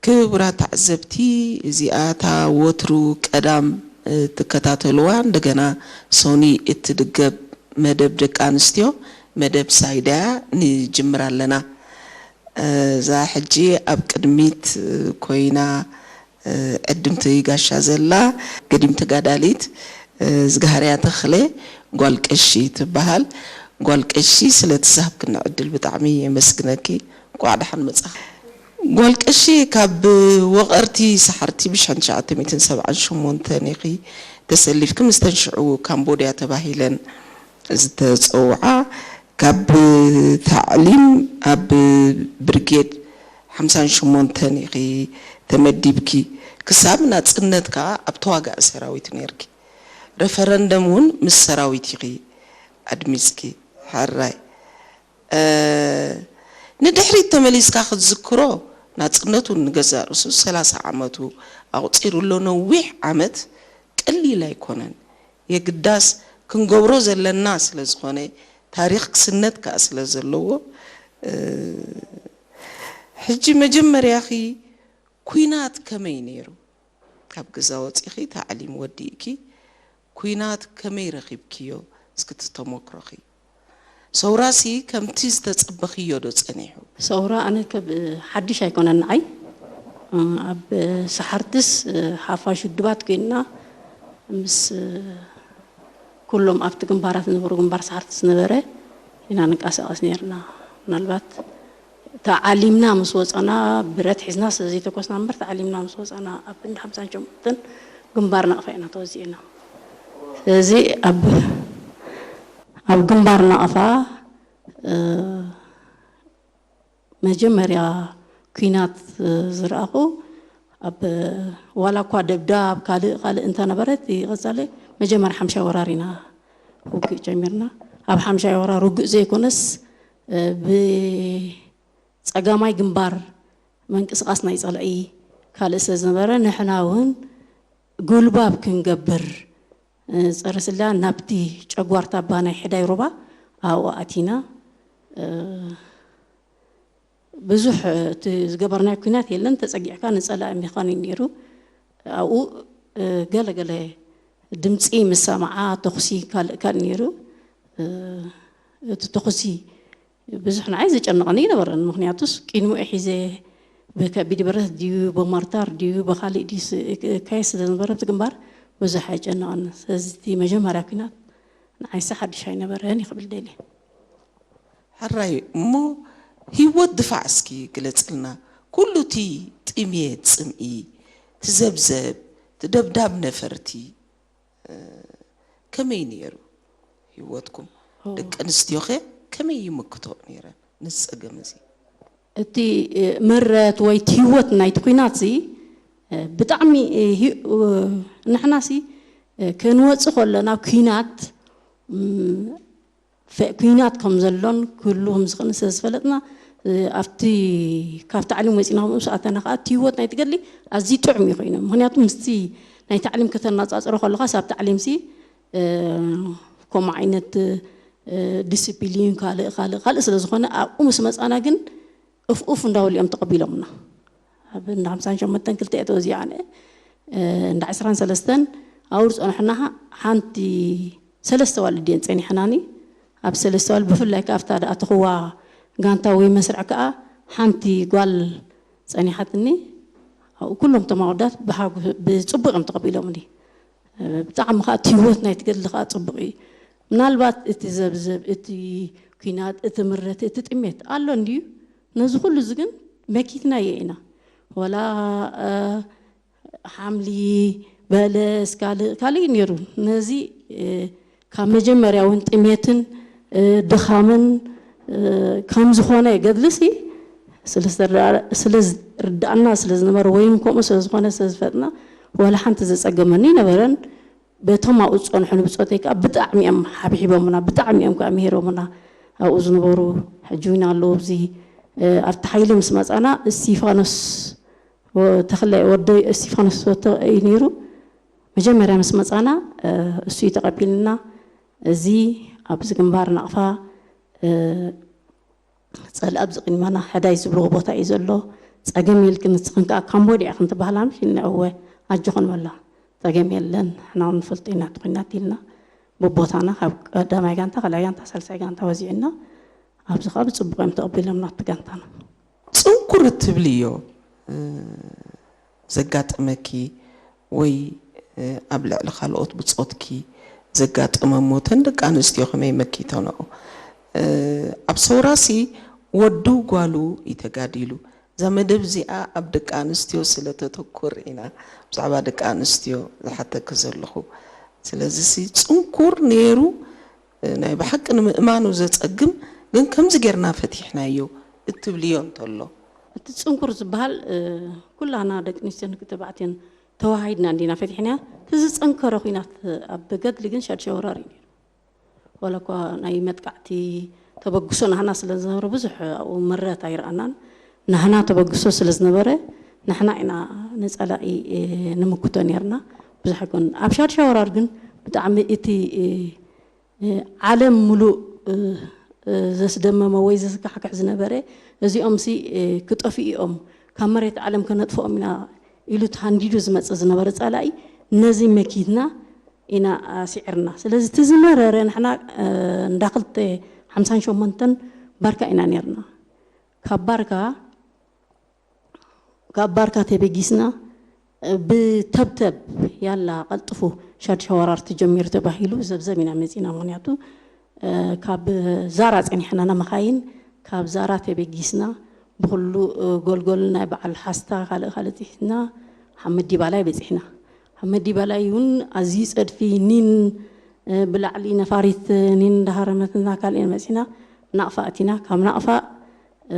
ክቡራት ተዓዘብቲ፣ እዚኣ እታ ወትሩ ቀዳም እትከታተልዋ፣ እንደገና ሶኒ እትድገብ መደብ ደቂ ኣንስትዮ፣ መደብ ሳይዳያ ንጅምር ኣለና። እዛ ሕጂ ኣብ ቅድሚት ኮይና ዕድምቲ ጋሻ ዘላ ገዲም ተጋዳሊት እዝግሃርያ ተኽለ ጓል ቀሺ ትበሃል። ጓል ቀሺ፣ ስለ እቲ ዝሃብክኒ ዕድል ብጣዕሚ የመስግነኪ። እንቋዕ ደሓን መጻኺ። ጓል ቀሺ፣ ካብ ወቐርቲ ሰሓርቲ ብሽሕን ትሽዓተ ሚእትን ሰብዓን ሸሞንተን ኢኺ ተሰሊፍኪ፣ ምስተን ሽዑ ካምቦድያ ተባሂለን ዝተጸውዓ፣ ካብ ታዕሊም ኣብ ብርጌድ ሓምሳን ሸሞንተን ኢኺ ተመዲብኪ። ክሳብ ናጽነት ከኣ ኣብ ተዋጋኢ ሰራዊት ነይርኪ። ረፈረንደም እውን ምስ ሰራዊት ኢኺ ኣድሚጽኪ። ሕራይ። እ፣ ንድሕሪት ተመሊስካ ክትዝክሮ፣ ናጽነቱ ንገዛእ ርእሱ ሰላሳ ዓመቱ ኣቑጺሩ ኣሎ። ነዊሕ ዓመት ቀሊል ኣይኮነን። የግዳስ ክንገብሮ ዘለና ስለ ዝኾነ፣ ታሪኽ ክስነድ ከኣ ስለ ዘለዎ፣ እ፣ ሕጂ መጀመርያኺ ኲናት ከመይ ነይሩ? ካብ ገዛ ወጺኺ ታዕሊም ወዲእኪ ኲናት ከመይ ረኺብክዮ? እስኪ እቲ ተሞክሮኺ። ሰውራሲ ከምቲ ዝተጸበኽዮ ዶ ጸኒሑ? ሰውራ ኣነ ከብ ሓድሽ ኣይኮነን ንዓይ። ኣብ ሰሓርትስ ሓፋሽ ውድባት ኮይንና ምስ ኩሎም ኣብቲ ግንባራት ዝነበሩ፣ ግንባር ሰሓርትስ ዝነበረ ኢና ንንቀሳቐስ ነይርና። ምናልባት ተዓሊምና ምስ ወጸና፣ ብረት ሒዝና ስለ ዘይተኮስና እምበር፣ ተዓሊምና ምስ ወጸና ኣብ ክንዲ ሓምሳን ሸሞንተን ግንባር ናቕፋ ኢና ተወዚእና። ስለዚ ኣብ፣ ኣብ ግንባር ናቕፋ፣ እ፣ መጀመርያ ኲናት፣ እ፣ ዝረኣኹ ኣብ፣ ዋላ እኳ ደብዳብ ካልእ ካልእ እንተነበረ፣ እቲ ቀጻሊ መጀመርያ ሓምሻይ ወራር ኢና ውግእ ጀሚርና። ኣብ ሓምሻይ ወራር ውግእ ዘይኮነስ፣ እ፣ ብጸጋማይ ግንባር ምንቅስቓስ ናይ ጸላኢ ካልእ ስለ ዝነበረ፣ ንሕና እውን ጉልባብ ክንገብር፣ እ፣ ጸረ ስላ ናብቲ ጨጓርታ ኣባ ናይ ሕዳይ ሩባ ኣብኡ ኣቲና። እ፣ ብዙሕ እቲ ዝገበርናዮ ኲናት የለን። ተጸጊዕካ ንጸላኢ ምዃን እዩ ነይሩ። ኣብኡ፣ እ፣ ገለ ገለ ድምጺ ምስ ሰማዓ፣ ተኹሲ ካልእ ካልእ ነይሩ። እ፣ እቲ ተኹሲ ብዙሕ ንዓይ ዘጨንቐኒ ኣይነበረን። ምኽንያቱስ፣ ቅድሚኡ ሒዘ ብከቢድ ብረት ድዩ፣ ብሞርታር ድዩ፣ ብኻሊእ ድዩ ስ-፣ እካየድ ስለ ዝነበረ፣ ኣብቲ ግንባር ብዙሕ ኣይጨንቐን። ስለዚ፣ እቲ መጀመርያ ኲናት ንዓይሲ ሓድሽ ኣይነበረን እዩ ክብል ደልየ። ሕራይ እሞ፣ ህይወት ድፋዕ እስኪ ግለጽልና። ኩሉ እቲ ጥምየት፣ ጽምኢ፣ እቲ ዘብዘብ፣ እቲ ደብዳብ ነፈርቲ፣ እ፣ ከመይ ነይሩ ህይወትኩም? ኦ። ደቂ ኣንስትዮኸ ከመይ ይምክቶ ነይረን ነዚ ጸገም እዚ? እቲ፣ እ፣ ምረት ወይ እቲ ህይወት ናይቲ ኲናት እዚ፣ እ፣ ብጣዕሚ፣ እ፣ ሂ-፣ እ፣ ንሕናሲ፣ እ፣ ክንወጽእ ከለና ኲናት፣ እም፣ ፈ-፣ ኲናት ከም ዘሎን ክህሉ ከም ዝኽእልን ስለ ዝፈለጥና፣ እ፣ ኣብቲ ካብ ታዕሊም ወጺና ከምኡ ምስ ኣተና ከኣ እቲ ህይወት ናይቲ ገድሊ ኣዝዩ ጥዑም እዩ ኮይኑ። ምኽንያቱ ምስቲ ናይ ታዕሊም ከተነጻጽሮ ከለኻስ ኣብ ታዕሊምሲ፣ እ፣ ከምኡ ዓይነት፣ እ፣ ዲስፕሊን ካልእ፣ ካልእ፣ ካልእ ስለ ዝኾነ ኣብኡ ምስ መጻና ግን እፍ እፍ እንዳበሉ እዮም ተቐቢሎምና። ኣብ እንዳ ሓምሳን ሸሞንተን ክልተ እየ ተወዚዐ ኣነ። እ፣ እንዳ ዕስራን ሰለስተን ኣብኡ ዝጸንሑና ሓንቲ ሰለስተ ኣዋልድ እየን ጸኒሐናኒ። ኣብ ሰለስተ ኣዋልድ ብፍላይ ከኣ ኣብታ ዝኣተኽዋ ጋንታ ወይ መስርዕ ከኣ ሓንቲ ጓል ጸኒሓትኒ። ኣብኡ ኩሎም እቶም ኣወዳት ብሓጎ-፣ ብጽቡቕ እዮም ተቐቢሎምኒ። እ፣ ብጣዕሚ ከኣ እቲ ህይወት ናይቲ ገድሊ ከኣ ጽቡቕ እዩ። ምናልባት እቲ ዘብዘብ፣ እቲ ኲናት፣ እቲ ምረት፣ እቲ ጥሜት ኣሎ እንድዩ። ነዚ ኩሉ እዚ ግን መኪትናዮ ኢና። ወላ፣ እ፣ ሓምሊ፣ በለስ፣ ካልእ፣ ካልእ እዩ ነይሩ። ነዚ፣ እ፣ ካብ መጀመርያ እውን ጥሜትን፣ እ፣ ድኻምን፣ እ፣ ከም ዝኾነ ገድልሲ ስለ ዝተረዳ-፣ ስለ ዝርድኣና ስለ ዝነበረ ወይ እውን ከምኡ ስለ ዝኾነ ስለ ዝፈጥና፣ ወላ ሓንቲ ዘጸገመኒ ኣይነበረን። በቶም ኣብኡ ዝጸንሑ ንብጾተይ ከኣ ብጣዕሚ እዮም ሓብሒቦምና፣ ብጣዕሚ እዮም ከኣ ምሂሮምና። ኣብኡ ዝነበሩ ሕጂ እውን ኣለዉ። ኣብዚ፣ እ፣ ኣብቲ ሓይሊ ምስ መጻና እስቲፋኖስ ወ-፣ ተኽለ፣ ወደይ እስቲፋኖስ ወተ-፣ እዩ ነይሩ። መጀመርያ ምስ መጻና፣ እ፣ እሱ እዩ ተቐቢልና። እዚ ኣብዚ ግንባር ናቕፋ፣ እ፣ ጸላኢ ኣብዚ ቅድመና ሕዳይ ዝብልዎ ቦታ እዩ ዘሎ። ጸገም የልክን፣ ንስኽን ከኣ ካምቦድያ ኢኽን ትበሃላ፣ ምሽ? እወ፣ ኣጆኽን በላ። ጸገም የለን፣ ንሕና እውን ንፈልጦ ኢና እቲ ኹናት ኢልና፣ ብቦታና ካብ ቀዳማይ ጋንታ፣ ካልኣይ ጋንታ፣ ሳልሳይ ጋንታ ወዚዕና፣ ኣብዚ ከኣ ብጽቡቕ እዮም ተቐቢሎምና እቲ ጋንታና። ጽንኩር እትብልዮ፣ እ፣ ዘጋጠመኪ ወይ፣ እ፣ ኣብ ልዕሊ ካልኦት ብጾትኪ ዘጋጠመ እሞ እተን ደቂ ኣንስትዮ ከመይ መኪተንኦ? እ፣ ኣብ ሰውራሲ ወዱ ጓሉ እዩ ተጋዲሉ። እዛ መደብ እዚኣ ኣብ ደቂ ኣንስትዮ ስለ ተተኩር ኢና ብዛዕባ ደቂ ኣንስትዮ ዝሓተኪ ዘለኹ። ስለዚ ሲ ጽንኩር ነይሩ፣ እ፣ ናይ ብሓቂ ንምእማኑ ዘጸግም፣ ግን ከምዚ ጌርና ፈቲሕናዮ እትብልዮ እንተሎ? እቲ ጽንኩር ዝበሃል፣ እ፣ ኩላና ደቂ ኣንስትዮን ደቂ ተባዕትዮን ተዋሃሂድና እንዲና ፈቲሕናዮ። እቲ ዝጸንከረ ኹናት ኣብ ገድሊ ግን ሻድሻይ ወራር እዩ ነይሩ። ዋላ እኳ ናይ መጥቃዕቲ ተበግሶ ናህና ስለ ዝነበረ ብዙሕ ኣብኡ ምረት ኣይረኣናን። ናህና ተበግሶ ስለ ዝነበረ ንሕና ኢና ንጸላኢ፣ እ፣ ንምክቶ ነርና። ብዙሕ ኣይኮን። ኣብ ሻድሻይ ወራር ግን ብጣዕሚ እቲ፣ እ፣ እ፣ ዓለም ሙሉእ፣ እ፣ እ፣ ዘስደመመ ወይ ዘስካሕክሕ ዝነበረ፣ እዚኦምሲ፣ እ፣ ክጠፍኡ እዮም፣ ካብ መሬት ዓለም ከነጥፍኦም ኢና ኢሉ ተሃንዲዱ ዝመጽእ ዝነበረ ጸላኢ ነዚ መኪትና ኢና ኣስዒርና። ስለዚ እቲ ዝመረረ ንሕና፣ እ፣ እንዳ ክልተ ሓምሳን ሸሞንተን ባርካ ኢና ነርና። ካብ ባርካ ካብ ባርካ ተበጊስና፣ ብተብተብ ያላ ቀልጥፉ ሻድሻይ ወራር ተጀሚሩ ተባሂሉ ዘብዘብ ኢና መጺና። ምኽንያቱ፣ እ፣ ካብ ዛራ ጸኒሕና፣ ና መኻይን ካብ ዛራ ተበጊስና፣ ብኹሉ፣ እ፣ ጎልጎል ናይ በዓል ሓስታ ካልእ ካልእ ጺሕና፣ ሓመድ ዲባላይ በጺሕና። ሓመድ ዲባላይ እውን ኣዝዩ ጸድፊ ኒን፣ እ፣ ብላዕሊ ነፋሪት ኒን እንዳሃረመትና ካልእ መጺና፣ ናቕፋ ኣቲና። ካብ ናቕፋ፣ እ፣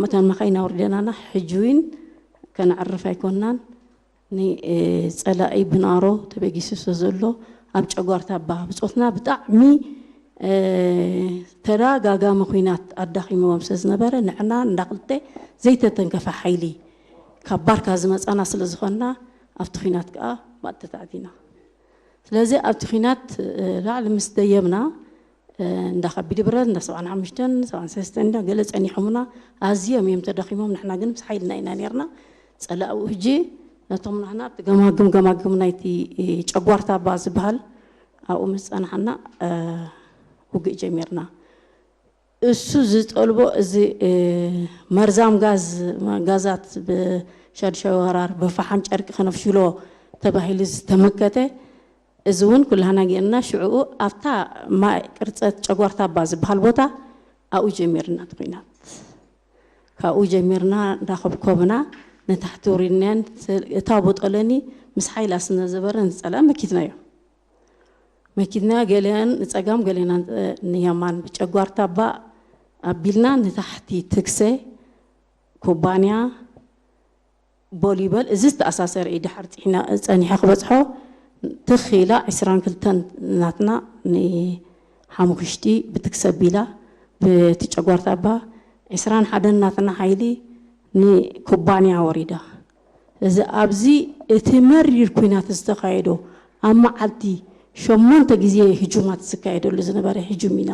መታን መኻይን ኣውርደናና። ሕጂ እውን ከነዕርፍ ኣይኮንናን። ን-፣ እ፣ ጸላኢ ብናሮ ተበጊሱ ስለ ዘሎ ኣብ ጨጓርታ ኣባ ብጾትና ብጣዕሚ፣ እ፣ ተደጋጋሚ ኹናት ኣዳኺምዎም ስለ ዝነበረ ንሕና እንዳ ክልተ ዘይተተንከፈ ሓይሊ ካብ ባርካ ዝመጻና ስለ ዝኾንና ኣብቲ ኹናት ከኣ ባእ ተታዕቲና። ስለዚ ኣብቲ ኹናት፣ እ፣ ላዕሊ ምስ ደየብና፣ እ፣ እንዳ ከቢድ ብረት፣ እንዳ ሰብዓን ሓሙሽተን፣ ሰብዓን ሰለስተን፣ እንዳ ገለ ጸኒሖምና፣ ኣዝዮም እዮም ተዳኺሞም። ንሕና ግን ምስ ሓይልና ኢና ነርና። ጸላእኡ ሕጂ ነቶም ንሕና ኣብቲ ገማግም፣ ገማግም ናይቲ፣ እ፣ ጨጓርታ ኣባ ዝበሃል ኣብኡ ምስ ጸናሕና፣ እ፣ ውግእ ጀሚርና። እሱ ዝጠልቦ እዚ፣ እ፣ መርዛም ጋዝ፣ ጋዛት ብሻድሻይ ወራር ብፈሓም ጨርቂ ከነፍሽሎ ተባሂሉ ዝተመከተ፣ እዚ እውን ኩላህና ጌርና። ሽዕኡ ኣብታ ማይ ቅርጸት ጨጓርታ ኣባ ዝበሃል ቦታ ኣብኡ ጀሚርና እቲ ኹናት። ካብኡ ጀሚርና እንዳኸብከብና ንታሕቲ ውሪድናዮን፣ እታ ቦጦለኒ ምስ ሓይላ ስነ ዝበረ ንጸላኢ መኪትናዮ። መኪትና ገሊኣን ንጸጋም፣ ገሊና ንየማን ብጨጓርታ ኣባ ኣቢልና ንታሕቲ ትግሰ፣ ኩባንያ፣ ቦሊበል፣ እዚ ዝተኣሳሰረ እዩ። ድሓር ጽሒና፣ ጸኒሐ ክበጽሖ ትኽ ኢላ፣ ዕስራን ክልተን ናትና ንሓሙኽሽቲ ብትግሰ ኣቢላ፣ ብቲ ጨጓርታ ኣባ፣ ዕስራን ሓደን ናትና ሓይሊ ንኩባንያ ወሪዳ። እዚ ኣብዚ እቲ መሪር ኲናት ዝተኻየዶ ኣብ መዓልቲ ሸሞንተ ግዜ ህጁማት ዝካየደሉ ዝነበረ ህጁም ኢና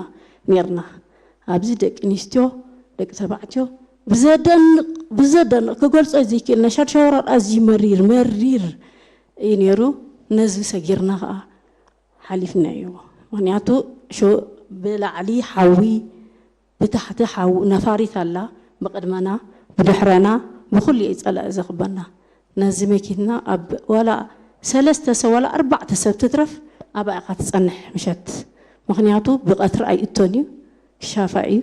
ኔርና። ኣብዚ ደቂ ኣንስትዮ፣ ደቂ ተባዕትዮ ብዘደንቕ፣ ብዘደንቕ ክገልጾ ዘይክእል ናይ ሻድሻይ ወራር ኣዝዩ መሪር፣ መሪር እዩ ኔሩ። ነዚ ሰጊርና ኸኣ ሓሊፍናዮ። ምኽንያቱ ሾ-፣ ብላዕሊ ሓዊ፣ ብታሕቲ ሓዊ፣ ነፋሪት ኣላ፣ ብቕድመና፣ ብድሕረና፣ ብኹሉ እዩ ጸላኢ ዘኽበና። ነዚ መኪትና ኣብ ዋላ ሰለስተ ሰብ ዋላ ኣርባዕተ ሰብ ትትረፍ ኣብኣ ኢኻ ትጸንሕ ምሸት። ምኽንያቱ ብቐትሪ ኣይእቶን እዩ፣ ክሻፋ እዩ።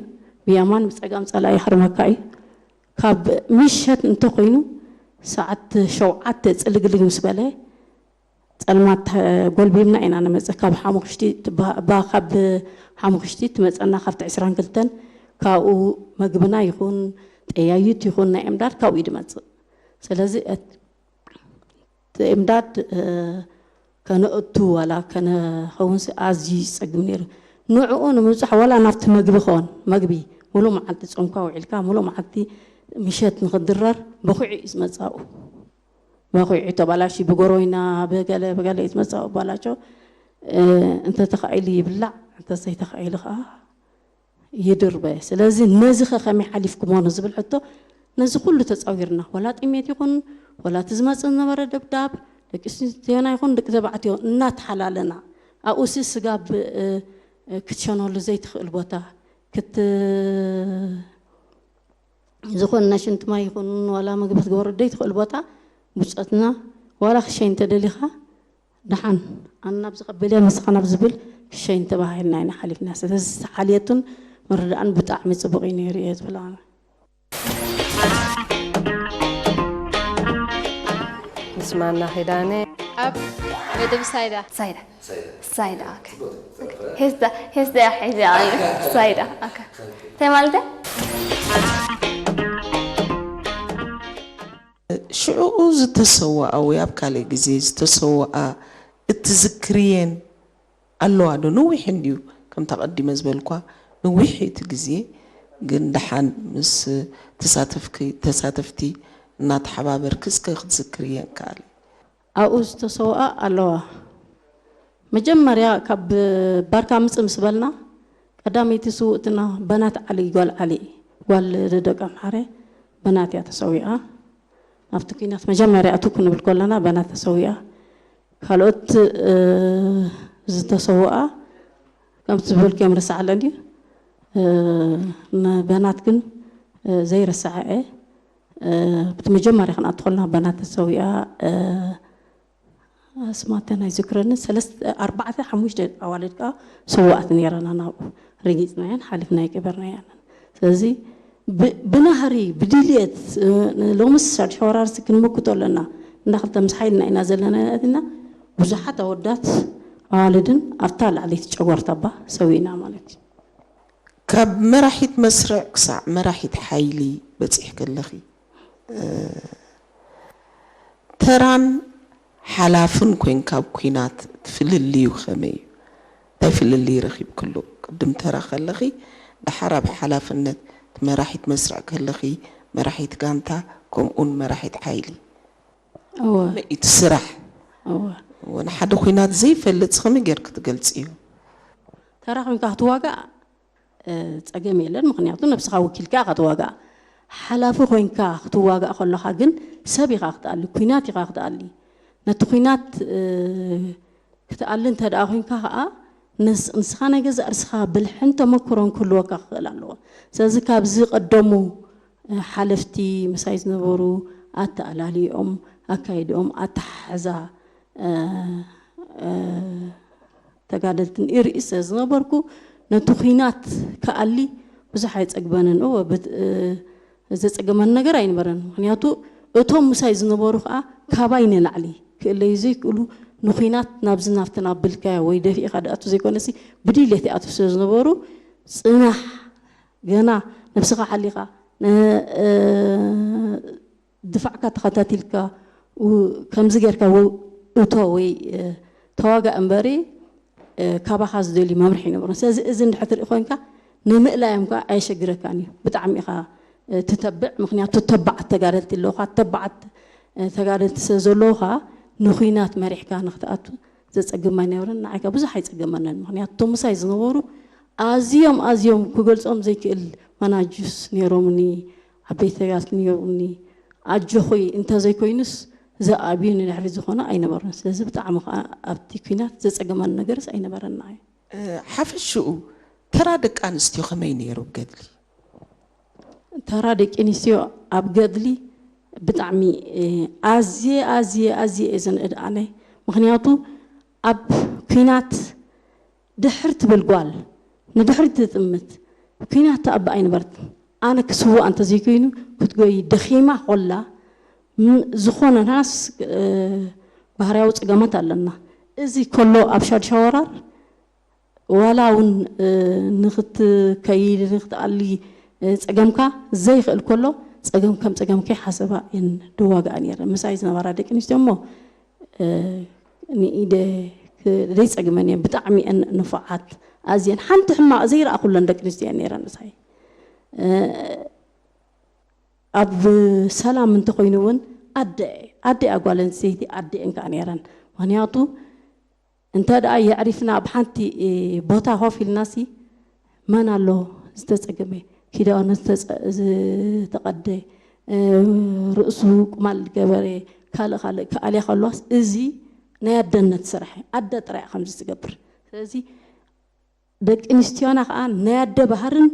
ብየማን ብጸጋም ጸላኢ ይሃርመካ እዩ። ካብ ምሸት እንተኾይኑ ሰዓት ሸውዓተ ጽልግልግ ምስ በለ ጸልማት ጎልቢብና ኢና ንመጽእ። ካብ ሓሙኽሽቲ ትበሃ-፣ ባ-፣ ካብ ሓሙኽሽቲ ትመጸና ካብቲ ዕስራን ክልተን ካብኡ መግብና ይኹን ጠያይት ይኹን ናይ እምዳድ ካብኡ እዩ ዝመጽእ። ስለዚ እት-፣ እቲ እምዳድ፣ እ፣ ከነእቱ ዋላ ከነኸውን ሲ-፣ ኣዝዩ ይጸግም ነይሩ። ንዕኡ ንምብጻሕ ዋላ ናብቲ መግቢ ኸውን፣ መግቢ ሙሉእ መዓልቲ ጾምካ ውዒልካ፣ ሙሉእ መዓልቲ ምሸት ንኽድረር በኹዒ እዩ ዝመጻኡ። በኹዒ ተባላሽ ብጎሮይና ብገለ ብገለ እዩ ዝመጻኡ ባላቸው። እ፣ እንተ ተኻኢሉ ይብላዕ፣ እንተ ዘይተኻኢሉ ኸኣ ይድርበ። ስለዚ ነዚ ኸ ከመይ ሓሊፍኩሞ ንዝብል ሕቶ ነዚ ኩሉ ተጻዊርና፣ ወላ ጥሜት ይኹን፣ ወላ እቲ ዝመጽእ ዝነበረ ደብዳብ፣ ደቂ ኣንስትዮና ይኹን ደቂ ተባዕትዮ እናተሓላለና፣ ኣብኡሲ ስጋብ፣ እ፣ እ፣ ክትሸነሉ ዘይትኽእል ቦታ፣ ክት-፣ ዝኾነ ናይ ሽንቲ ማይ ይኹን፣ ዋላ ምግቢ ክትገበሩ ዘይትኽእል ቦታ፣ ብጾትና፣ ዋላ ክሸይ እንተደሊኻ፣ ደሓን፣ ኣነ ናብ ዝቐበል እየ፣ ንስኻ ናብ ዝብል ክሸይ እንተባሂልና ኢና ሓሊፍና። ስለዚ፣ ሓልየቱን ምርዳእን ብጣዕሚ ጽቡቕ እዩ ነይሩ እየ ዝብል ኣነ። ምስማና ኺዳነ ኣብ መደብ ሳይዳ ሳይዳ ሳይዳ ኦኬ። ሄስዳ ሄስዳ ሒዛ ሳይዳ ኦኬ። እንታይ ማለት ሽዕኡ ዝተሰወኣ ወይ ኣብ ካልእ ግዜ ዝተሰወኣ እትዝክርየን ኣለዋ ዶ? ነዊሕ እንድዩ ከምታ ቀዲመ ዝበልኳ ነዊሕ እቲ ግዜ ግን ደሓን ምስ ተሳተፍኪ ተሳተፍቲ እናተሓባበርኪ እስከ ክትዝክርየን ከኣለ። ኣብኡ ዝተሰውኣ ኣለዋ። መጀመርያ ካብ ባርካ ምጽእ ምስ በልና ቀዳመይቲ ስውእትና በናት ዓሊ ጓል ዓሊ ጓል ደቂ ኣምሓረ በናት እያ ተሰዊኣ። ኣብቲ ኲናት መጀመርያ እቱ ክንብል ከለና በናት ተሰዊኣ። ካልኦት ዝተሰውኣ ከምቲ ዝበልክዮም ርሳዕ ኣለኒ። ንበናት ግን ዘይረስዓ እየ። ብቲ መጀመርያ ክንኣቱ ከለና በናት ተሰዊኣ ኣስማተን ኣይዝክረንን ሰለስተ ኣርባዕተ ሓሙሽተ ኣዋልድ ከዓ ስውኣት ነይረና ናብኡ ረጊፅናየን ሓሊፍና ኣይገበርናያንን። ስለዚ ብናህሪ ብድልየት ሎምስ ሻድሻ ወራርሲ ክንምክቶ ኣለና እንዳ ክልተ ምስ ሓይልና ኢና ዘለና ኣቲና ብዙሓት ኣወዳት ኣዋልድን ኣብታ ላዕለይቲ ጨጓርታ እባ ሰዊእና ማለት እዩ። ካብ መራሒት መስርዕ ክሳዕ መራሒት ሓይሊ በፂሕኪ ኣለኺ። ተራን ሓላፍን ኮይንካ ኣብ ኲናት እቲ ፍልልዩ ከመይ እዩ? እንታይ ፍልልይ ረኺብክሉ? ቅድም ተራ ከለኺ፣ ደሓር ኣብ ሓላፍነት እቲ መራሒት መስርዕ ከለኺ፣ መራሒት ጋንታ፣ ከምኡውን መራሒት ሓይሊ። እወ። ከመይ እዩ እቲ ስራሕ? እወ። እወ፣ ንሓደ ኲናት ዘይፈልጥ ከመይ ጌርኪ ትገልጽዮ? ተራ ኮይንካ ክትዋጋእ ጸገም የለን። ምኽንያቱ ነብስኻ ወኪልካ ኢኻ ትዋጋእ። ሓላፊ ኮይንካ ክትዋጋእ ከለኻ ግን ሰብ ኢኻ ክትኣሊ፣ ኲናት ኢኻ ክትኣሊ። ነቲ ኲናት ክትኣሊ እንተ ደኣ ኮይንካ ኸኣ ንስኻ ናይ ገዛእ ርስኻ ብልሕን ተመክሮን ክህልወካ ክኽእል ኣለዎ። ስለዚ ካብ ዝቐደሙ ሓለፍቲ ምሳይ ዝነበሩ ኣተኣላልይኦም፣ ኣካይድኦም፣ ኣተሓሕዛ ተጋደልቲ ንርኢ ስለ ዝነበርኩ ነቲ ኹናት ክኣሊ ብዙሕ ኣይጸግመንን። እወ ዘጸገመኒ ነገር ኣይነበረን። ምኽንያቱ እቶም ምሳይ ዝነበሩ ከኣ ካባይ ንላዕሊ ክእለዩ ዘይክእሉ ንኹናት ናብዚ ናብቲ ናብ ብልካዮ ወይ ደፊእኻ ድኣቱ ዘይኮነሲ ብድሌት ይኣትዉ ስለ ዝነበሩ ጽናሕ ገና ነብስኻ ሓሊኻ ድፋዕካ ተኸታቲልካ ከምዚ ጌርካ እቶ ወይ ተዋጋእ እምበሪ ካባኻ ዝደልዩ መምርሒ ይነብሮም። ስለዚ እዚ እንድሕር ትርኢ ኮይንካ ንምእላዮም ከዓ ኣየሸግረካን እዩ። ብጣዕሚ ኢኻ ትተብዕ፣ ምክንያቱ ተባዓት ተጋደልቲ ኣለውኻ። ተባዓት ተጋደልቲ ስለ ዘለውኻ ንኹናት መሪሕካ ንክትኣቱ ዘጸግም ኣይነበረን። ንዓይ ከኣ ብዙሕ ኣይጸገመንን። ምኽንያቱ እቶም ምሳይ ዝነበሩ ኣዝዮም ኣዝዮም ክገልጾም ዘይክእል ማናጁስ ነይሮምኒ፣ ዓበይቲ ተጋልቲ ነይሮምኒ። ኣጆኹይ እንተዘይኮይኑስ ዝኣብዩ ንድሕሪት ዝኾኑ ኣይነበሩን። ስለዚ ብጣዕሚ ከኣ ኣብቲ ኲናት ዘጸገመኒ ነገርስ ኣይነበረን ንዓይ። ሓፈሽኡ ተራ ደቂ ኣንስትዮ ከመይ ነይሩ ኣብ ገድሊ? ተራ ደቂ ኣንስትዮ ኣብ ገድሊ ብጣዕሚ ኣዝየ ኣዝየ ኣዝየ እየ ዘንእድ ኣነ። ምኽንያቱ ኣብ ኲናት ድሕር ትብል ጓል ንድሕሪት ትጥምት ኲናት ትኣቢ ኣይነበረትን። ኣነ ክስዋእ እንተዘይኮይኑ ክትጎይ ደኺማ ኮላ ዝኾነ ናስ ባህርያዊ ጸገማት ኣለና። እዚ ከሎ ኣብ ሻድሻ ወራር ዋላ እውን ንክትከይድ ንክትኣሊ ጸገምካ ዘይኽእል ከሎ ጸገም ከም ጸገም ከይሓሰባ እየን ድዋግኣ ነይረን። ምሳይ ዝነበራ ደቂ ኣንስትዮ እሞ ንኢደ ዘይጸግመን እየን። ብጣዕሚ እየን ንፉዓት፣ ኣዝየን። ሓንቲ ሕማቕ ዘይረኣኹለን ደቂ ኣንስትዮ እየን ነይረን ምሳይ። ኣብ ሰላም እንተኾይኑ እውን ኣደ ኣደ ኣጓል ኣንስተይቲ ኣደ እየን ከዓ ነይረን። ምኽንያቱ እንተ ደኣ የዕሪፍና ኣብ ሓንቲ ቦታ ኮፍ ኢልናሲ መን ኣሎ ዝተጸገመ ክዳኑ ዝተቐደ እ፣ ርእሱ ቁማል ገበረ፣ ካልእ ካልእ ክኣልያ ከለዋስ፣ እዚ ናይ ኣደነት ስራሕ እዩ። ኣደ ጥራይ እያ ከምዚ ትገብር። ስለዚ ደቂ ኣንስትዮና ከዓ ናይ ኣደ ባህርን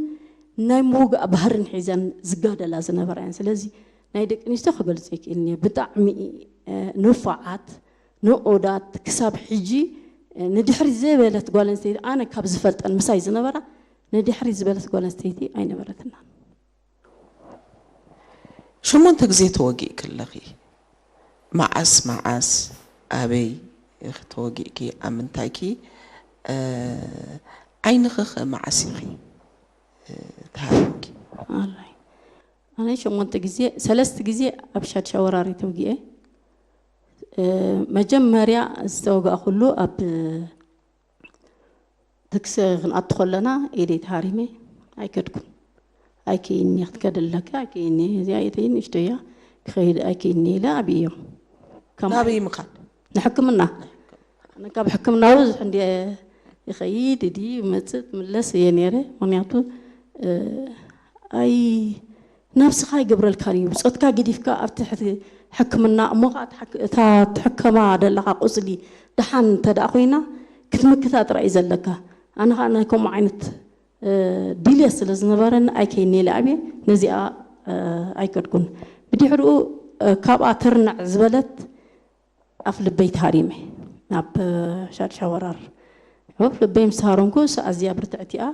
ናይ ምውጋእ ባህርን ሒዘን ዝጋደላ ዝነበራ እየን። ስለዚ ናይ ደቂ ኣንስትዮ ክገልጾ ይክእልኒ እየ። ብጣዕሚ፣ እ፣ ንፉዓት፣ ንኡዳት፣ ክሳብ ሕጂ፣ እ፣ ንድሕሪ ዘይበለት ጓል ኣንስተይቲ፣ ኣነ ካብ ዝፈልጠን ምሳይ ዝነበራ፣ ንድሕሪ ዝበለት ጓል ኣንስተይቲ ኣይነበረትናን። ሸሞንተ ግዜ ተወጊእኪ ኣለኺ። መዓስ መዓስ፣ ኣበይ ኢኺ ተወጊእኪ? ኣብ ምንታይኪ? እ፣ ዓይንኺ ኸ መዓስ ኢኺ፣ እ፣ ተሃሪምኪ? ኣራይ። ኣነ ሸሞንተ ግዜ፣ ሰለስተ ግዜ ኣብ ሻድሻ ወራር ተወጊኤ። እ፣ መጀመርያ ዝተወጋእኩሉ ኣብ ትክሲ ክንኣቱ ከለና ኢደይ ተሃሪመ ኣይከድኩን። ኣይከይኒ ክትከድ ኣለካ፣ ኣይከይኒ፣ እዚኣ ኢደይ ንእሽቶ እያ፣ ክኸይድ ኣይከይኒ ኢለ ኣብዮም። ከም ናበይ ምኻድ? ንሕክምና። ኣነ ካብ ሕክምና ብዙሕ እንዲ ይኸይድ፣ እዲ ይመጽእ፣ ትምለስ እየ ነይረ። ምኽንያቱ፣ እ፣ ኣይ፣ ነብስኻ ኣይገብረልካን እዩ። ብጾትካ ገዲፍካ ኣብ ትሕቲ ሕክምና፣ እሞ ኸዓ እታ ሕክ-፣ እታ ትሕከማ ዘለኻ ቁስሊ ደሓን እንተ ደኣ ኮይና፣ ክትምክታ ጥራይ እዩ ዘለካ። ኣነ ኸዓ ናይ ከምኡ ዓይነት፣ እ፣ ድልየት ስለ ዝነበረኒ፣ ኣይከይኒ ኢለ ኣብየ፣ ነዚኣ፣ እ፣ ኣይከድኩን። ብድሕሪኡ፣ እ፣ ካብኣ ትርንዕ ዝበለት ኣፍ ልበይ ተሃሪመ። ኣብ ሻድሻ ወራር ኣፍ ልበይ ምስ ተሃረምኩ፣ እሳ ኣዝያ ብርትዕቲ እያ።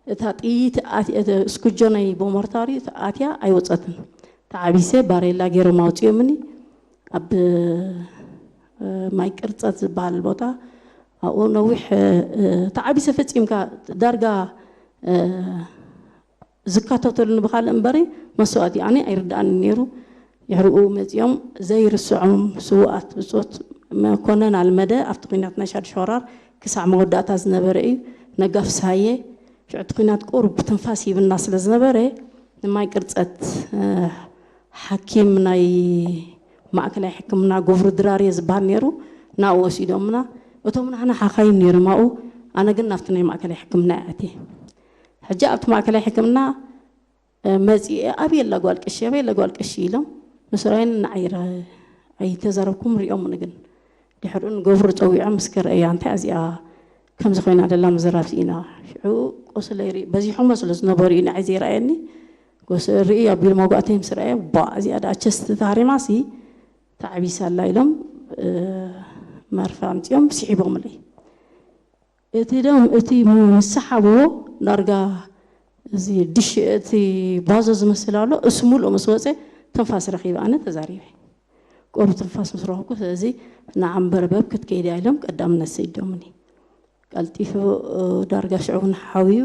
እታ ጥይት ኣት-፣ እቲ እስኩጆ ናይ ቦሞርታሪ ኣትያ ኣይወጸትን። ተዓቢሰ ባሬላ ገይሮም ኣውጺኦምኒ። ኣብ፣ እ፣ ማይ ቅርጸት ዝበሃል ቦታ፣ ኣብኡ ነዊሕ፣ እ፣ ተዓቢሰ ፈጺምካ ዳርጋ፣ እ፣ ዝካተተሉ ብኻልእ እምበሪ መስዋእቲ ኣነ ኣይርድኣኒ ነይሩ። ድሕሪኡ መጺኦም ዘይርስዖም ስውኣት ብጾት መኮነን ኣልመደ ኣብቲ ኲናት ናይ ሻድሻ ወራር ክሳዕ መወዳእታ ዝነበረ እዩ። ነጋ ፍስሃየ ሽዑ እቲ ኲናት ቁሩብ ትንፋስ ሂብና ስለ ዝነበረ ንማይ ቅርጸት፣ እ፣ ሓኪም ናይ ማእከላይ ሕክምና ገብሩ ድራርየ ዝበሃል ነይሩ፣ ናብኡ ወሲዶምና። እቶም ናህና ሓኻይም ነይሮም ኣብኡ፣ ኣነ ግን ናብቲ ናይ ማእከላይ ሕክምና እየ ኣትየ። ሕጂ ኣብቲ ማእከላይ ሕክምና፣ እ፣ መጺኤ፣ "ኣበይ ኣላ ጓል ቀሺ? ኣበይ ኣላ ጓል ቀሺ?" ኢሎም ምስ ረኣዩኒ ንዓይ ረ-፣ ኣይተዛረብኩን፣ ሪኦምኒ። ግን ድሕሪኡ ንገብሩ ጸዊዖም እስከ ረኣያ፣ እንታይ እዚኣ ከምዚ ኮይና ደላ ምዝራብ ስኢና። ሽዑ ቆስለይ ርኢ-፣ በዚሖሞ ስለ ዝነበሩ እዩ ንዓይ ዘይረኣየኒ። ጎስ-፣ ርኢ ኣቢሉ መጓእተይ ምስ ረኣየ፣ "ቧ፣ እዚኣ ደኣ ቸስት ተሃሪማሲ ተዓቢሳ ኣላ" ኢሎም፣ እ፣ መርፈ ኣምጺኦም ስሒቦምለይ። እቲ ደም፣ እቲ ም-፣ ምስ ሰሓብዎ ዳርጋ እዚ ድሽ፣ እቲ ባዞ ዝመስል ኣሎ፣ እሱ ሙሉእ ምስ ወጸ ትንፋስ ረኺበ፣ ኣነ ተዛሪበ። ቁሩብ ትንፋስ ምስ ረኸብኩ፣ ስለዚ ንዓንበርበብ ክትከይድ እያ ኢሎም ቀዳምነት ሰዲዶምኒ። ቀልጢፉ፣ እ፣ ዳርጋ ሽዑ እውን ሓውዩ፣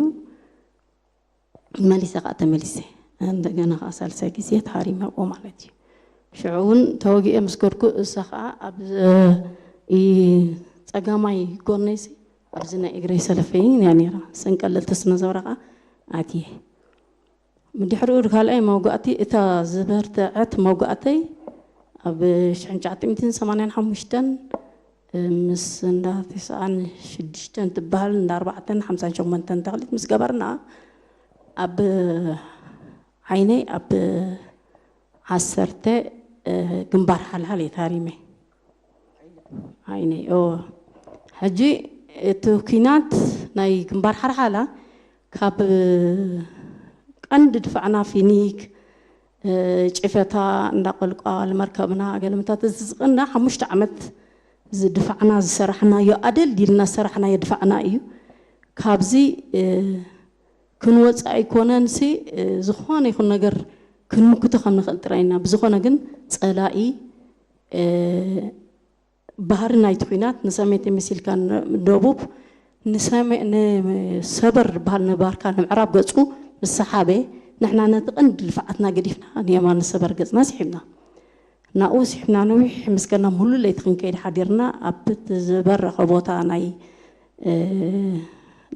መሊሰ ከዓ ተመሊሰ። እንደገና ከዓ ሳልሳይ ግዜ ተሃሪመ ኣብኡ ማለት እዩ። ሽዑ እውን ተወጊኤ ምስ ከድኩ፣ እሳ ከዓ ኣብ፣ እ፣ ጸጋማይ ጎነይሲ ኣብዚ ናይ እግረይ ሰለፈይን እያ ነይራ። ሰንቀለልቲ ስነ ዘውራ ከዓ ኣትየ። ብድሕሪኡ ካልኣይ መውጋእቲ፣ እታ ዝበርትዐት መውጋእተይ ኣብ ሽሕን ትሽዓተ ሚእትን ሰማንያን ሓሙሽተን ምስ እንዳ ተስዓን ሽዱሽተን ትበሃል፣ እንዳ ኣርባዕተን ሓምሳን ሸሞንተን ተኽሊት ምስ ገበርና፣ ኣብ ዓይነይ ኣብ ዓሰርተ፣ እ፣ ግንባር ሓልሓል እየ ተሃሪመ። ዓይነይ፣ ኦ። ሕጂ እቲ ኲናት ናይ ግንባር ሓልሓላ ካብ ቀንዲ ድፋዕና ፊኒክ፣ እ፣ ጭፈታ፣ እንዳ ቆልቋል፣ መርከብና፣ ገለመታት፣ እዚ ዝቕና ሓሙሽተ ዓመት ዝድፋዕና ዝሰራሕናዮ፣ ኣደልዲልና ዝሰራሕናዮ ድፋዕና እዩ። ካብዚ፣ እ፣ ክንወጽእ ኣይኮነንሲ፣ እ፣ ዝኾነ ይኹን ነገር ክንምክቶ ከም ንኽእል ጥራይ ኢና። ብዝኾነ ግን ጸላኢ፣ እ፣ ባህሪ ናይቲ ኲናት ንሰሜን ተመሲልካ ን-፣ ደቡብ፣ ንሰሜ-፣ ንሰበር ዝበሃል ንባርካ ንምዕራብ ገጹ ምስ ሰሓበ፣ ንሕና ነቲ ቀንዲ ድፍዓትና ገዲፍና ንየማን ንሰበር ገጽና ስሒብና። ናብኡ ስሒብና ነዊሕ ምስ ከድና፣ ሙሉ ለይቲ ክንከይድ ሓዲርና፣ ኣብቲ ዝበረኸ ቦታ ናይ፣ እ፣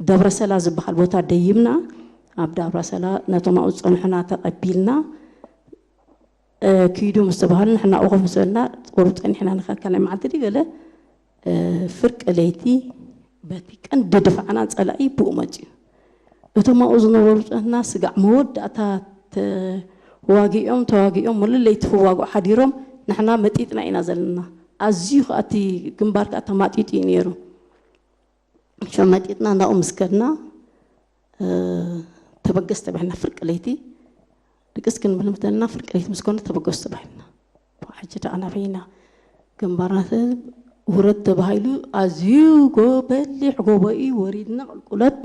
ደብረሰላ ዝበሃል ቦታ ደይብና፣ ኣብ ደብረሰላ ነቶም ኣብኡ ዝጸንሑና ተቐቢልና፣ እ፣ ኪዱ ምስ ተባሃሉ፣ ንሕና ኣብኡ ኮፍ ምስ በልና፣ ቁሩብ ጸኒሕና፣ ንኸካልኣይ መዓልቲ ድዩ ገለ፣ እ፣ ፍርቂ ለይቲ በቲ ቀንዲ ድፋዕና ጸላኢ ብኡ መጺኡ። እቶም ኣብኡ ዝነበሩ ጸንሕና ስጋዕ መወዳእታ ተ-፣ ዋጊኦም ተዋጊኦም ሙሉ ለይቲ ክዋግኡ ሓዲሮም፣ ንሕና መጢጥና ኢና ዘለና። ኣዝዩ ከኣ እቲ ግንባር ከኣ ተማጢጡ እዩ ነይሩ። ሸመጢጥና እንዳኡ ምስ ከድና፣ እ፣ ተበገስ ተባሂልና ፍርቂ ለይቲ ድቅስ ክንብል ምስ ደለና ፍርቂ ለይቲ ምስ ኮነ ተበገስ ተባሂልና። ሕጂ ደኣ ናበይና ግንባርና ሰብ ውረድ ተባሂሉ ኣዝዩ ጎ-፣ በሊሕ ጎቦ እዩ ወሪድና ቁልቁለት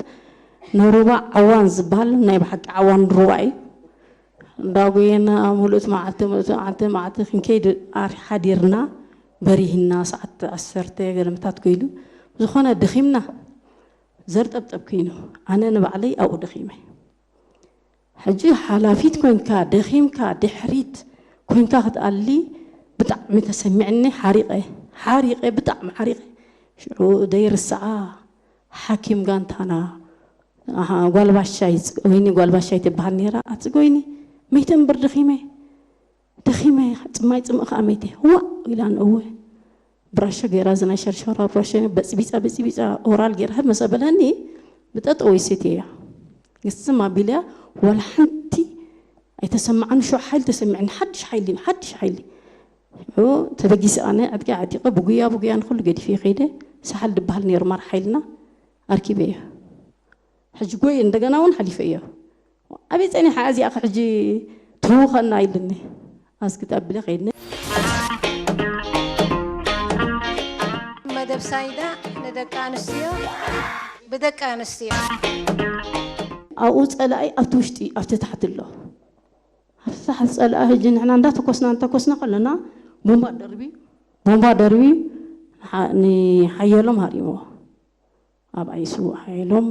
ንሩባ ዓዋን ዝበሃል ናይ ብሓቂ ዓዋን ሩባ እዩ። እንዳጎየና ምሉእት መዓልቲ፣ ምሉእት መዓልቲ፣ መዓልቲ ክንከይድ ኣር-፣ ሓዲርና፣ በሪህና፣ ሰዓት ዓሰርተ ገለምታት ኮይኑ፣ ዝኾነ ደኺምና፣ ዘርጠብጠብ ኮይኑ፣ ኣነ ንባዕለይ ኣብኡ ደኺመ። ሕጂ ሓላፊት ኮንካ፣ ደኺምካ፣ ድሕሪት ኮንካ ክትኣሊ ብጣዕሚ ተሰሚዕኒ፣ ሓሪቐ፣ ሓሪቐ፣ ብጣዕሚ ሓሪቐ። ሽዑ ደይርስዓ ሓኪም ጋንታና፣ ኣሃ፣ ጓል ባሻይ፣ ጽ-፣ ወይኒ ጓል ባሻይ ትበሃል ነይራ። ኣቲ ጎይኒ፣ መይተ እምበር ደኺመ፣ ደኺመ፣ ጽማይ ጽምእ ከኣ መይተ። ዋእ ኢላ ንእወ። ብራሾ ገይራ፣ እዚ ናይ ሸርሸራ ብራሾ በጽቢጻ፣ በጽቢጻ፣ ኦራል ገይራ፣ ህብ መሰ በለኒ፣ ብጠጠወይ ሴት እያ። ግስም ኣቢልያ፣ ዋላ ሓንቲ ኣይተሰማዓኒ፣ ሽዑ ሓይሊ ተሰሚዕኒ፣ ሓድሽ ሓይሊ፣ ሓድሽ ሓይሊ። ሽዑ ተበጊሰ ኣነ፣ ዕጥቂ ዓጢቐ፣ ብጉያ፣ ብጉያ ንኹሉ ገዲፈ ከይደ፣ ሰሓል ድበሃል ነይሩ ማራ ሓይልና፣ ኣርኪበዮ። ሕጂ ጎየ እንደገና እውን ሓሊፈዮ። ኣበይ ጸኒሓ እዚኣ ከ ሕጂ ትህውኸና ኢልኒ። ኣስክት ኣቢለ ከይድኒ። መደብ ሳይዳ ንደቂ ኣንስትዮ ብደቂ ኣንስትዮ። ኣብኡ ጸላኢ ኣብቲ ውሽጢ ኣብቲ ታሕቲ ኣሎ። ኣብቲ ታሕቲ ጸላኢ ሕጂ ንሕና እንዳተኮስና እንተኮስና ከለና ቦምባ ደርቢ፣ ቦምባ ደርቢ ንሓ-፣ ንሓየሎም ሃሪምዎ። ኣብ ኣይስውእ ሓየሎም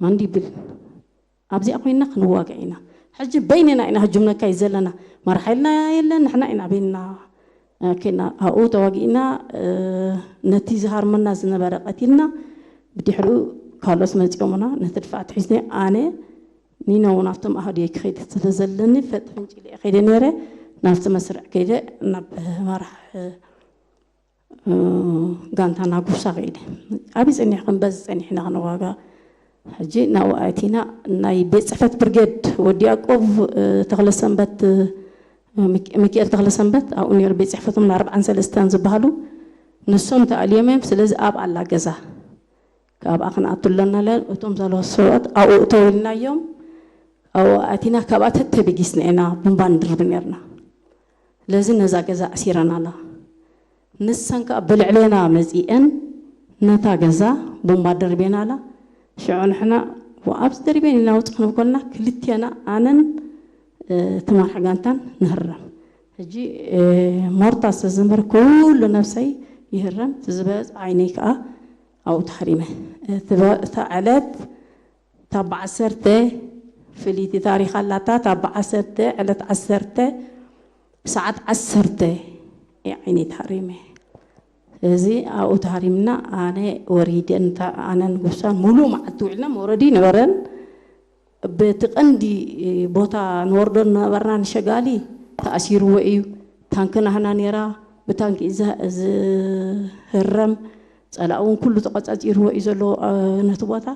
ማንዲብል ኣብዚኣ ኮይንና ክንዋጋእ ኢና። ሕጂ በይንና ኢና ህጁምነካ እዩ ዘለና። መራሕ ሓይልና የለን፣ ንሕና ኢና በይንና፣ እ፣ ኮይና ኣብኡ ተዋጊእና፣ እ፣ ነቲ ዝሃርመና ዝነበረ ቀቲልና፣ ብድሕሪኡ ካልኦት መጺኦምና፣ ነቲ ድፋዕ ኣትሒዝና ኣነ ኒኖ እውን ኣብቶም ኣህድየ ክኸይድ ስለ ዘለኒ ፈጥ ፍንጭል እየ ከይደ ነይረ። ናብቲ መስርዕ ከይደ ናብ መራሕ እ፣ ጋንታና ጉሳ ከይደ። ኣበይ ጸኒሕክን? በዚ ጸኒሕና ክንዋጋ። ሕጂ ናብኡ ኣቲና ናይ ቤት ጽሕፈት ብርጌድ ወዲ ያዕቆብ፣ እ፣ ተኽለሰንበት፣ እ፣ ሚክ-፣ ሚካኤል ተኽለሰንበት ኣብኡ ነይሩ ቤት ጽሕፈቶም ንኣርብዓን ሰለስተን ዝበሃሉ ንሶም ተኣልዮም እዮም። ስለዚ ኣብኣ ኣላ ገዛ። ካብኣ ክንኣቱ ኣለና ኢለን እቶም ዘለዉ ሰባት ኣብኡ እተው ኢልናዮም። ኣብኡ ኣቲና ካብኣ ተተቢጊስና ኢና ቡምባ ንድርቢ ነይርና። ስለዚ ነዛ ገዛ ኣሲረናላ። ንሰን ከኣ ብልዕሌና መጺኤን ነታ ገዛ ቡምባ ደርቤናላ። ሽዑ ንሕና ዋ ኣብዚ ደርቤን ኢልና ውጽእ ክንብል ከለና ክልቴና ኣነን፣ እ፣ እቲ መራሕ ጋንታን ንህረም። ሕጂ፣ እ፣ ሞርታ ዝተዘንበረ ኩሉ ነብሰይ ይህረም። እቲ ዝበዝ ዓይነይ ከኣ ኣብኡ ተሃሪመ። እቲ በ-፣ እታ ዕለት እታ ብዓሰርተ ፍልይቲ ታሪኽ ኣላታ። እታ ብዓሰርተ ዕለት ዓሰርተ ሰዓት ዓሰርተ እየ ዓይነይ ተሃሪመ። ስለዚ ኣብኡ ተሃሪምና ኣነ ወሪደ እንታ ኣነን ጉሳን ሙሉእ መዓልቲ ውዒልና መውረዲ ነበረን። በቲ ቀንዲ ቦታ ንወርዶ ነበርና ንሸጋሊ ተኣሲርዎ እዩ። ታንኪ ናህና ነይራ፣ ብታንኪ እዩ ዝህ-፣ ዝህረም። ጸላኢ እውን ኩሉ ተቆጻጺርዎ እዩ ዘሎ፣ እ፣ ነቲ ቦታ።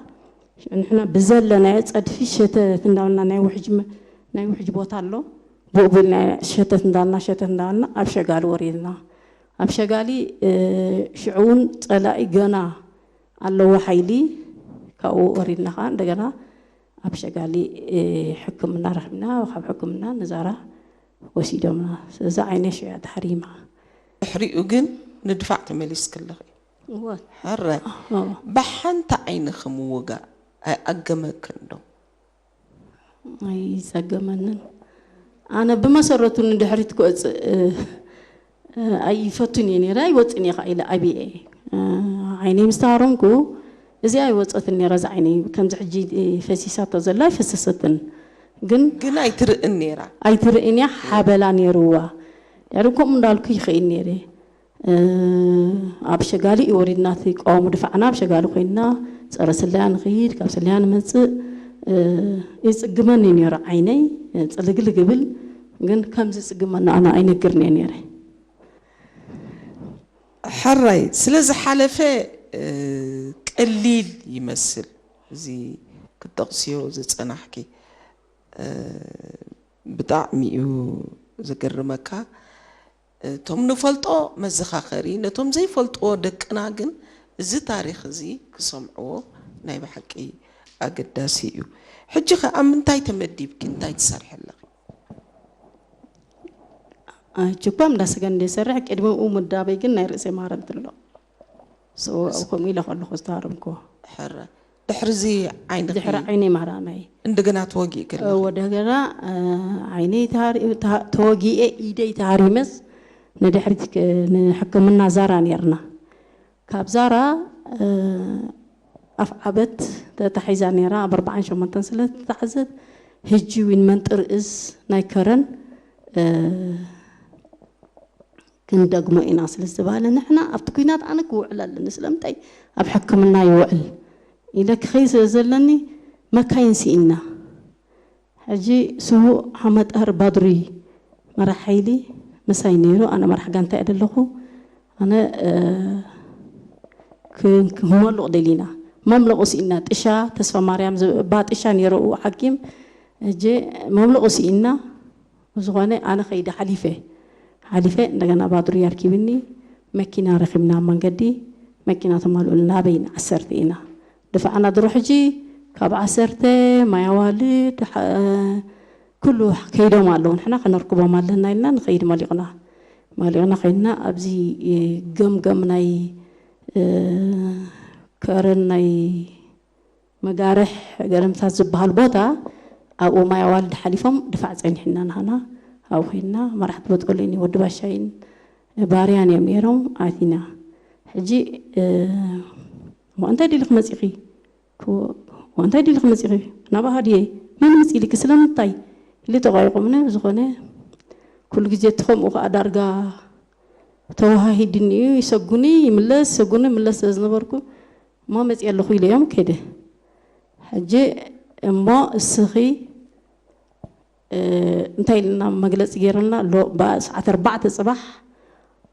ሽዑ ንሕና ብዘለናዮ ጸድፊ ሸተት እንዳበልና ናይ ውሕጅ መ-፣ ናይ ውሕጅ ቦታ ኣሎ። ብኡ ብልና ሸተት እንዳበልና፣ ሸተት እንዳበልና ኣብ ሸጋሊ ወሪድና። ኣብ ሸጋሊ፣ እ፣ ሽዑ እውን ጸላኢ ገና ኣለዎ ሓይሊ። ካብኡ ወሪድና ከኣ እንደገና ኣብ ሸጋሊ፣ እ፣ ሕክምና ረኺብና። ካብ ሕክምና ንዛራ ወሲዶምና። ስለዚ ዓይነ ሽያ ተሃሪማ። ድሕሪኡ ግን ንድፋዕ ተመሊስኪ ኣለኺ። እወ። ሕረ እወ። ብሓንቲ ዓይንኺ ምውጋእ ኣይኣገመክን ዶ? ኣይጸገመንን። ኣነ ብመሰረቱ ንድሕሪት ክወጽእ፣ እ፣ እ፣ ኣይፈቱን እየ ነይረ፣ ኣይወጽእን እየ ከኣ ኢለ ኣብየ። እ፣ ዓይነይ ምስ ተሃረምኩ፣ እዚኣ ኣይወጸትን ነይራ፣ እዛ ዓይነይ ከምዚ ሕጂ፣ እ፣ ፈሲሳቶ ዘላ ኣይፈሰሰትን። ግን ግን ኣይትርእን ነይራ። ኣይትርእን እያ፣ ሓበላ ነይርዋ። ድሕሪ ከምኡ እንዳልኩ ይኸይድ ነይረ። እ፣ ኣብ ሸጋሊ እዩ ወሪድና፣ እቲ ቀዋሙ ድፋዕና ኣብ ሸጋሊ ኮይንና፣ ጸረ ስለያ ንኸይድ፣ ካብ ስለያ ንመጽእ፣ እ፣ ይጽግመኒ ነይሩ ዓይነይ፣ እ፣ ጽልግልግ ይብል፣ ግን ከም ዝጽግመኒ ኣነ ኣይነግርን እየ ነይረ። ሕራይ ስለ ዝሓለፈ፣ እ፣ ቀሊል ይመስል እዚ ክትጠቕስዮ ዝጸናሕኪ። እ፣ ብጣዕሚ እዩ ዘገርመካ። እቶም ንፈልጦ መዘኻኸሪ፣ ነቶም ዘይፈልጥዎ ደቅና ግን እዚ ታሪኽ እዚ ክሰምዕዎ ናይ ብሓቂ ኣገዳሲ እዩ። ሕጂ ኸ ኣብ ምንታይ ተመዲብኪ፣ እንታይ ትሰርሒ ኣለኺ? ሕጂ እኳ እንዳ ስገን እንደ ይሰርሕ፣ ቅድሚኡ ምዳበይ ግን ናይ ርእሰ ማረም ትሎ። ከምኡ ኢለ ከለኹ ዝተሃረምክዎ። ሕረ ድሕርዚ ዓይንኺ ድሕሪ ዓይነይ ማራመይ እንደገና ተወጊእኪ ኣለኺ? ወደገና ዓይነይ ተወጊኤ፣ ኢደይ ተሃሪመስ ንድሕሪት ንሕክምና ዛራ ነርና። ካብ ዛራ ኣፍ ዓበት ተታሒዛ ነራ፣ ኣብ ኣርባዓን ሸሞንተን ስለ ተታሕዘት፣ ህጂ እውን መንጥር እዝ ናይ ከረን ክንደግሞ ኢና ስለ ዝተባህለ፣ ንሕና ኣብቲ ኲናት ኣነ ክውዕል ኣለኒ። ስለምንታይ ኣብ ሕክምና ይውዕል ኢለ ክኸይድ ስለ ዘለኒ፣ መካይን ስኢና። ሕጂ ስዉእ ሓመጠር ባድሪ መራሕ ሓይሊ ምሳይ ነይሩ። ኣነ መራሕ ጋንታ እየ ዘለኹ። ኣነ ክመልቕ ደሊና፣ መምለቑ ስኢና። ጥሻ ተስፋ ማርያም፣ ባ ጥሻ ነይረኡ ሓኪም። ሕጂ መምለቑ ስኢና። ብዝኾነ ኣነ ከይደ ሓሊፈ ሓሊፈ እንደገና ባድሪ ኣርኪብኒ። መኪና ረኺብና ኣብ መንገዲ። መኪና ተማልኡልና፣ ኣበይና ዓሰርተ ኢና ድፋዕና። ድሮ ሕጂ ካብ ዓሰርተ ማይ ኣዋልድ ኩሉ ከይዶም ኣለዉ፣ ንሕና ከነርክቦም ኣለና ኢልና ንኸይድ መሊቕና። መሊቕና ከይድና ኣብዚ ገምገም ናይ ከረን ናይ መጋርሕ ገረምታት ዝበሃል ቦታ፣ ኣብኡ ማይ ኣዋልድ ሓሊፎም ድፋዕ ጸኒሕና ናህና ኣብኡ ኮይንና። መራሕቲ በጦሎኒ ወዲ ባሻይን ባርያን እዮም ነይሮም። ኣቲና ሕጂ እሞ እንታይ ድልክ መጺኺ? እንታይ ድልክ መጺኺ? ናብ ኣሃድየ መን ምጽ ኢልኪ ስለምንታይ ኢሉ ተቋይቆምኒ። ዝኾነ ኩሉ ግዜ እቲ ከምኡ ከዓ ዳርጋ ተወሃሂድኒ እዩ። ይሰጉኒ ይምለስ፣ ይሰጉኒ ይምለስ ስለ ዝነበርኩ እሞ መጺአ ኣለኹ ኢለ እዮም ከይደ። ሕጂ እሞ እስኺ እንታይ ኢልና መግለፂ ገይረልና ኣሎ፣ ሰዓት ኣርባዕተ ፅባሕ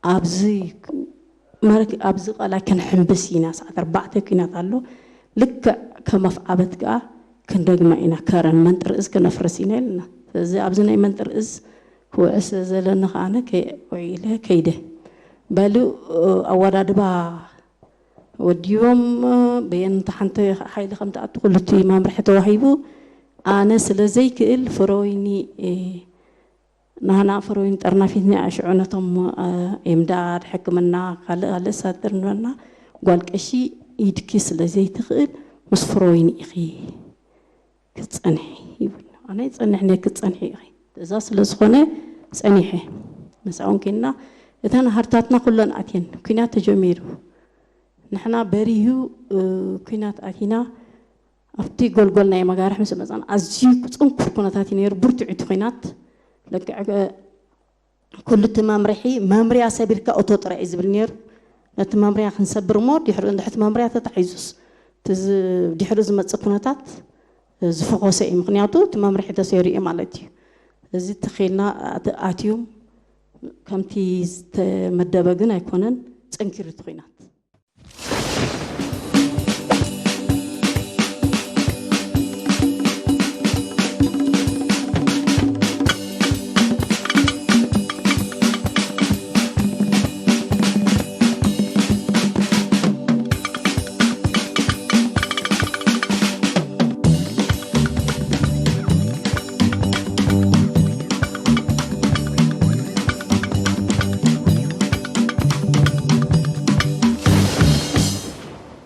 ኣብዚ ኣብዚ ቃላይ ክንሕምብስ ኢና። ሰዓት ኣርባዕተ ኲናት ኣሎ፣ ልክዕ ከም ኣፍዓበት ከዓ ክንደግማ ኢና፣ ከረን መንጥር እዝ ክነፍርስ ኢና ኢልና። ስለዚ ኣብዚ ናይ መንጥር እዝ ክውዕል ስለ ዘለኒ ከዓነ ውዒለ ከይደ። በሉ ኣወዳድባ ወዲቦም በየን ሓንቲ ሓይሊ ከም ትኣቱ ኩሉ እቲ መምርሒ ተዋሂቡ። ኣነ ስለ ዘይክእል ፍረወይኒ ናህና ፍረወይኒ ጠርናፊት ናይ ኣሽዑ ነቶም ኤምዳድ ሕክምና ካልእ ካልእ ሳጥር ንበልና ጓል ቀሺ ኢድኪ ስለ ዘይትኽእል ምስ ፍረወይኒ ኢኺ ክትጸንሒ ይብል። ኣነ ይጸንሕ ነ ክትጸንሒ ኢኺ። እዛ ስለ ዝኾነ ጸኒሐ። ምስኣ እውን ኬንና እተን ሃርታትና ኩለን ኣትየን። ኲናት ተጀሚሩ። ንሕና በሪሁ ኲናት ኣቲና ኣብቲ ጎልጎል ናይ መጋርሕ ምስ መጻና ኣዝዩ ጽንኩር ኩነታት እዩ ነይሩ። ብርቱዕ እቲ ኲናት። ለክዕ ኩሉ እቲ መምርሒ መምርያ ሰቢርካ እቶ ጥራይ እዩ ዝብል ነይሩ። ነቲ መምርያ ክንሰብር እሞ ድሕሪ እንድሕቲ መምርያ ተታሒዙስ ድሕሪ ዝመጽእ ኩነታት ዝፈኾሰ እዩ። ምክንያቱ እቲ መምርሒ ተሰይሩ እዩ ማለት እዩ። እዚ ተኸልና ኣትዩም ከምቲ ዝተመደበ ግን ኣይኮነን፣ ጸንኪሩ እቲ ኹናት።